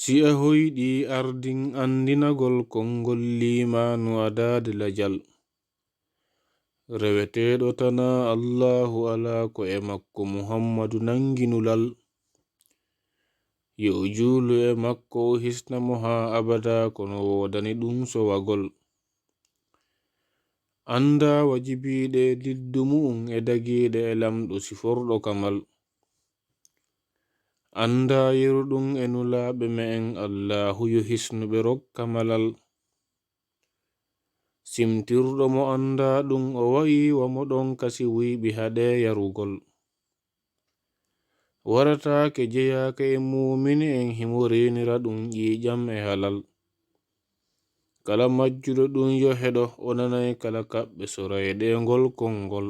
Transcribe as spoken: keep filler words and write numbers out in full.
Si a hoyɗi ardin anndinagol konngol liimaanu a daade lajal, reweteeɗo tanaa Allaahu alaa ko e makko Muhammadu nanngi nulal, yo o juulu e makko o hisna mo haa abadaa kono woodani ɗum sowagol. Anndaa wajibiiɗe e diddu mu'un e dagiiɗe e lamɗo siforɗo kamal. Anndaa yeru ɗum e nulaaɓe me'en Allaahu yo hisnuɓe rokka malal. Simtirɗo mo anndaa ɗum o wa'i wa mo ɗon kasi wuyɓi haɗee yarugol. Warataake jeyaaka e muumini en himo reenira ɗum ƴiiƴam e halal. Kala majjuɗo ɗum yo heɗo o nanay kala kaɓɓe sorayɗe ngol konngol.